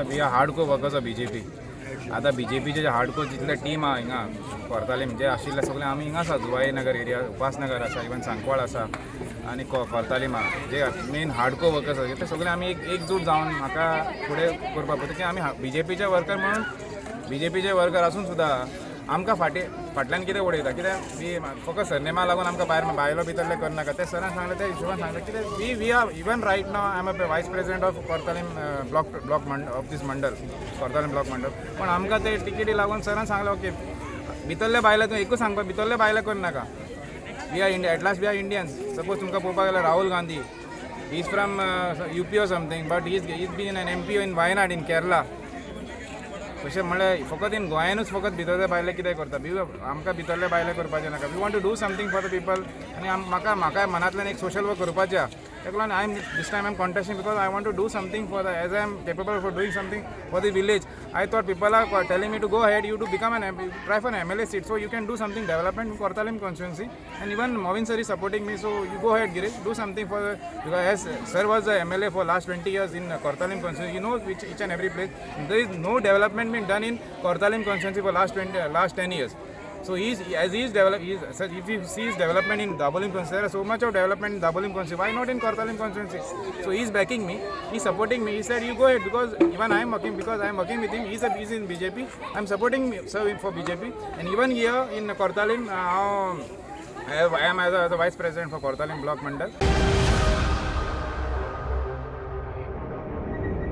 आतां we are hard core workers of BJP. आतां बीजेपीचे जे hard कोर जितले टीम आहा हिंगा कोर्तालीम जे आशिल्ले सगळे आमी हिंगा आसा. जुवाई नगर एरिया, उपासनगर आसा, इवन सांकवाळ आसा आनी कोर्तालीम आहा. जे मेन हार्ड कोर वर्कर्स आसा ते सगळे आमी एक एकजूट जावन म्हाका फुडें करपाक पडटा की आमी बीजेपीचे वर्कर म्हणून, बीजेपीचे वर्कर आसून सुद्दां आमकां फाटीं फाटल्यान कितें उडयता? कित्याक बी फकत सरनेमा लागून आमकां भायर भायलो भितरले करनाका. ते सरान सांगलें, त्या हिशोबान सांगलें कितें we are even right now I am a vice president of Cortalim block of this mandal, Cortalim block mandal. पण आमकां ते टिकेटी लागून सरान सांगलें, ओके, भितरले भायले तूं एकूच सांगपा, भितरले भायले करनाका. We are India, at last we are Indians. Suppose तुमकां पळोवपाक गेल्यार Rahul Gandhi is from UP or something, but he's been an MP in Wayanad in Kerala. तशें म्हणल्यार फकत इन गोंयानूच फकत भितरले भायले कितें करता? बी आमकां भितरले भायले करपाचें नाका. We want to do something for the people. आनी म्हाका मनांतल्यान एक सोशल वर्क करपाचें आहा. ताका लागून I am this time I am contesting because I want to do something for the, as I am capable for doing something for the village. I thought people are telling me to go ahead, you to become an MP, try for an MLA seat, so you can do something development in Cortalim constituency. And even Movin sir is supporting me, so you go ahead, Girish, do something for the, because as sir was the MLA for last 20 years in Cortalim constituency, you know which each and every place. There is no development been done in Cortalim constituency for last 20, last 10 years. So he's as he is develop, he is, so if you see his development in Dabolim constituency, there is so much of development in Dabolim constituency. Why not in Cortalim constituency? So he's backing me, he's supporting me. He said, "You go ahead," because even I am working, because I am working with him. He's in BJP. I am supporting me, sir, for BJP. And even here in Cortalim, I am as a vice president for Cortalim block mandal.